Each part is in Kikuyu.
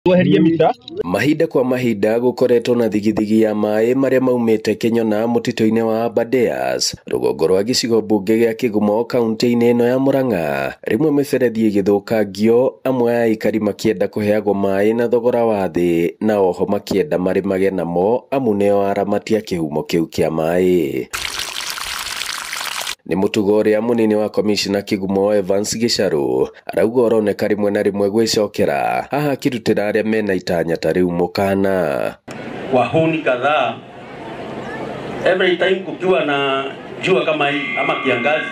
Weherie mita. Mahinda kwa mahinda gukoretwo na thigithigi ya maĩ marĩa maumĩte Kĩnyona mũtitũ-inĩ wa Aberdares rũgongo rwa gĩcigo mbunge gĩa Kĩgumo kaunti-inĩ ĩno ya Murang'a. Rĩmwe mĩberethi ĩgĩthũkangio, amwe a aikari makĩenda kũheagwo maĩ na thogora wa thĩ, na oho makĩenda marĩmage namo amu nĩo aramati a kĩhumo kĩu kĩa maĩ. Nĩ mũtugo ũrĩa mũnini wa komishina Kĩgumo Evans Gĩcarũ arauga ũroneka rĩmwe na rĩmwe gwĩcokera, haha akĩrutĩra arĩa mena itanya ta rĩu mũkana. Wahuni kadhaa every time kukiwa na jua kama hii ama kiangazi,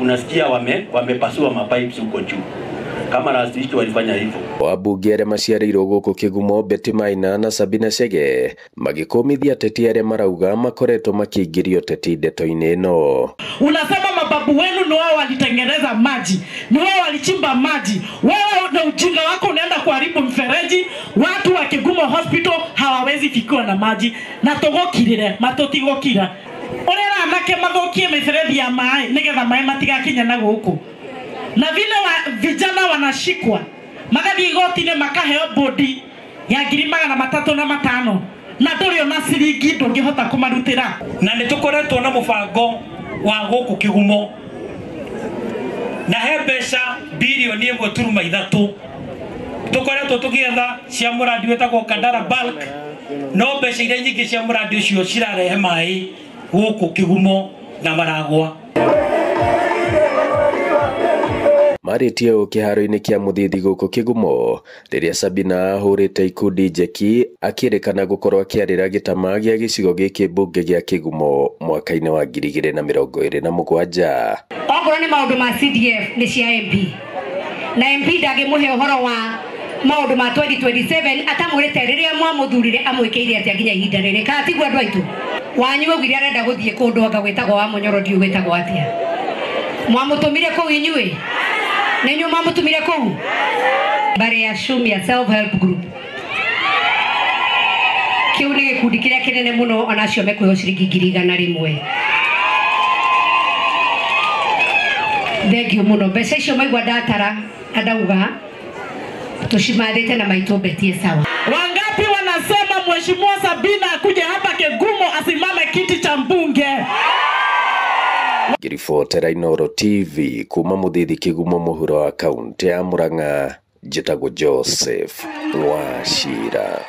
unasikia wamepasua mapipes huko juu. Kama last week walifanya hivyo. Wabunge arĩa maciarĩirwo gũkũ Kĩgumo Betty Maina na Sabina Chege magĩkũmithia ateti arĩa marauga makoretwo makĩingĩrio ũteti ndeto-inĩ ĩno. Unasema mababu wenu ni wao walitengeneza maji, ni wao walichimba maji. Wewe na ujinga wako unaenda kuharibu mfereji. Watu wa Kigumo Hospital hawawezi fikiwa na maji. Na togokirire, matotigokira. Orera anake mathokie mifereji ya maĩ nigetha maĩ matigakinye na gũkũ. Na vile vijana wanashikwa magathiĩ igoti-inĩ makaheo bodi ya 305,000 na ndũrĩ ona ciringi ndũngĩhota kũmarutĩra. Na nĩ tũkoretwo na mũbango wa gũkũ Kĩgumo na he mbeca bilioni 1.3 tũkoretwo tũgĩetha cia mũrandi wĩtagwo Kandara Bulk, no mbeca iria nyingĩ cia mũrandi ũcio cirarehe maĩ gũkũ Kĩgumo na Maragwa. Marĩtie ũũ kĩharo-inĩ kĩa Mũthithi gũkũ Kĩgumo rĩrĩa Sabina ahũrĩte ikundi njeki akĩrĩkana gũkorwo akĩarĩra gĩtama gĩa gĩcigo gĩkĩ mbunge gĩa Kĩgumo mwaka-inĩ wa 2027. Okorwo nĩ maũndũ ma CDF nĩ cia MP, na MP ndangĩmũhe ũhoro wa maũndũ ma 2027 atamwĩrĩte rĩrĩa mwamũthurire amwĩkĩire atĩa nginya ihinda rĩrĩ. Kana tiguo andũ aitũ? Wanyu augire arenda gũthiĩ kũndũ anga gwĩtagwo wa Mũnyoro, ndiũĩ gwĩtagwo atĩa. Mwamũtũmire kũu inyuĩ? Nĩ inyuĩ mwamũtũmire kũu? Mbare ya Shumia Self Help Group. Kĩu nĩ gĩkundi kĩrĩa kĩnene mũno, ona acio mekũheo ciringi 100,000. Thengiũ mũno. Mbeca icio maigua ndatara na ndauga tũcimathĩte na maitũ Betty sawa. Wangapi wanasema Mheshimiwa Sabina akuje hapa Kigumo asimame kiti cha mbunge? Ngĩribotera Inooro TV kuma Mũthithi Kĩgumo mũhuro wa kaunti ya Murang'a, njĩtagwo Joseph Wachira.